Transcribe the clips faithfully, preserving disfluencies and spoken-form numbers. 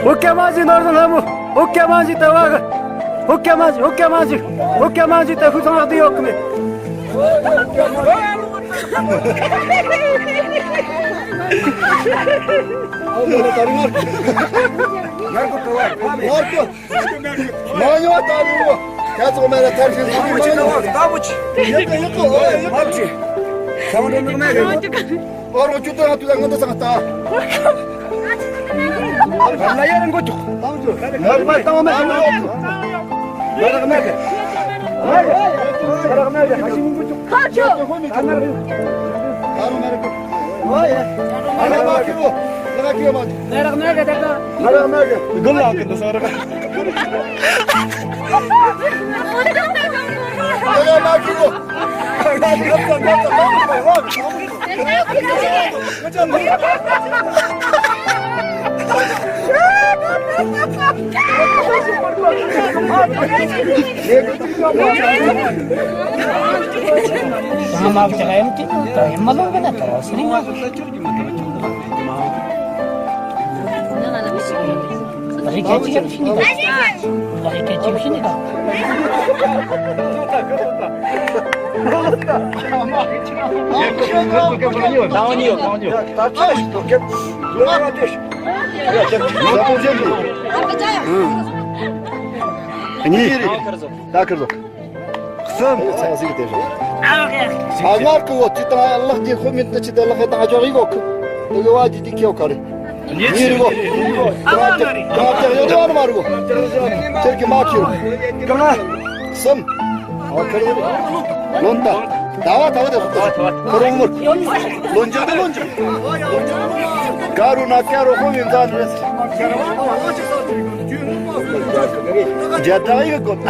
ཧོ་ཀྱ་མ་ཇི་ནོར་དུ་ལྷ་མོ། ཧོ་ཀྱ་མ་ཇི་ད་བ་གི། ཧོ་ཀྱ་མ་ཇི། ཧོ་ཀྱ་མ་ཇི། ཧོ་ཀྱ་མ་ཇི་ད་ཧུ་ཚང་ལག་དུ་ཡོད་གི་མེད། ངར་གོ་ད་བ་ཕ་མེད། ངར་གོ། མ་ཉོ་ད་རུ། ཁྱེད་ཚོ་མེད་ལ་ཐར་ཤེས་སུ་མ་ཉོ། ད་བུ་ཆི། ཡག་གི་ཡག་གི། ཨོ་ཡག་གི། ཁྱེད་ཚོ་མེད་ལ། ཨོ་རོ་ཅུ་ཏོ་ང་ཏུ་ད་ང་ཏུ་སང་ད། ང་ཡ་རང་གོ་ཅུ། ང་མ་ཏང་མ་ང་ཡོ། ང་རག་མེད་གི། ང་རག་མེད་གི། ཁ་ཆོ། ང་རག་མེད་གི། གཉིས། ད་ཁིར་ཟོ། གསུམ། ཚང་ཟིག་དེ་རེད། ཨ་ང་ཀུ་བོ་ཅི་དང་ལག་གི་ཁོ་མིན་ད་ཅི་དང་ལག་གི་དང་ཨ་ཅོག་ཡི་གོ་ཁུ། དེ་གི་བ་ཇི་དི་ཁེའོ་ཁ་རེ། ཉིས་རི་གོ། ཨ་མ་ན་རི། གང་ཅག་ཡོད་ཨ་མ་རི་གོ། ཁིར་གི་མ་ཁིར། གང་ང་། གསུམ། ཨ་ཁིར་ཡོད། ལོན་ད། ད་བ་ད་བ་དེ་ཁོ་ཁོ་རོང་མུར། ལོན་ཇག་དེ་ལོན་ཇག། ཀ་རུ་ན་ཀ་རུ་ཧོ་ཡིན་ཙང་རེད། རྒྱ་དག་ཡིག་གོ། ཨ།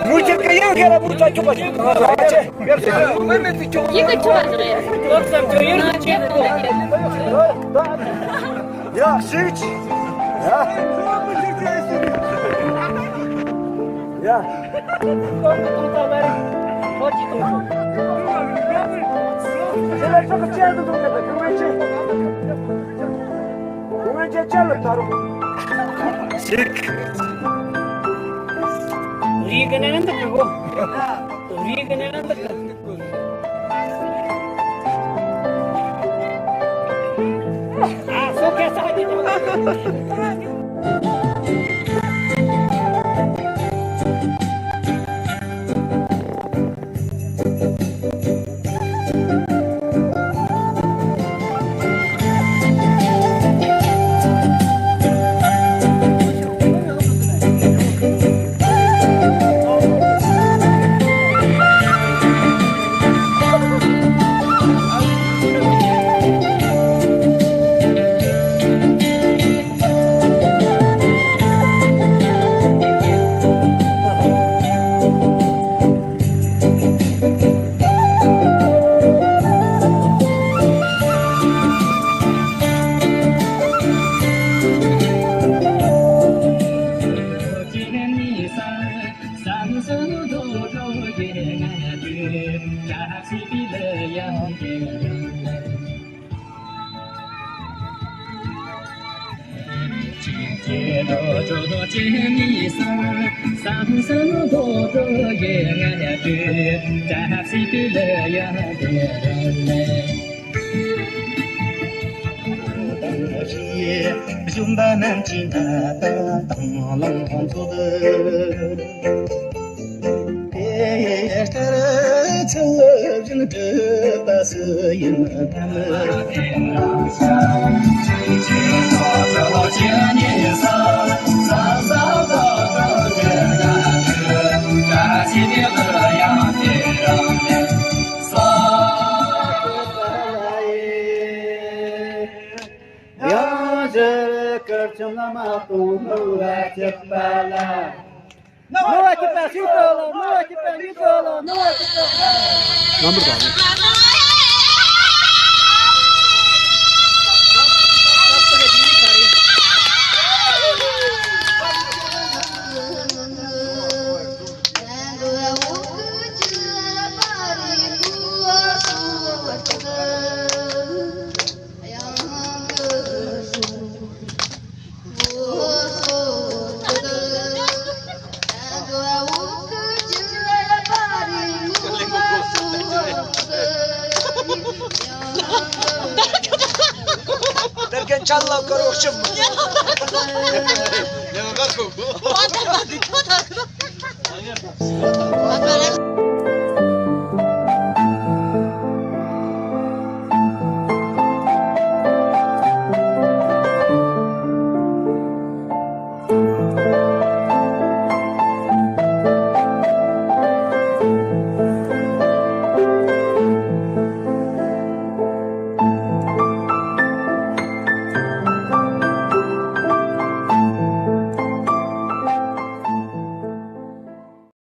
མུ་ཁྱེད་ཀྱི་ཡང་ཁྱེད་ར་མུ་ཚ་ཆུ་པ་ཞིག་དང་ལ་ཆེ། ཡིན་གྱི་ཆུ་བ་ཟེར་རེད། ལོག་ཙམ་ཁྱོད་ཡུལ་དུ་ཆེ་གོ། ཡ་ཤིག་ཡ། ཡ། ཁོ་ཅི་གཏོང་ཆོག་ཁྱེད་ལ་ཆོག་གི་ཅན་དུ་འདུག་གི་ད་ཁྱོད་ངན་ཆེ། ཁྱོད་ངན་ཆེ་ཅན་ལ་ད་རུང་། ཤིག་རིག་གི་ནས་འདུག་གི་གོ། རིག་གི་ནས་འདུག་གི། ཨ་སོ་ཁེ་ས་ཀྱི། ཡང་ཞལ་དཀར་ཆེན་བླ་མ་དང་ནོར་བ་སྐྱིད་པ་ལ། ནོར་བ་སྐྱིད་པ་ཞིག་ཏུ་ལ། ནོར་བ་སྐྱིད་པ་ཞིག་ཏུ་ལ། ནོར་བ་སྐྱིད་པ། ལམ་བར་དང་།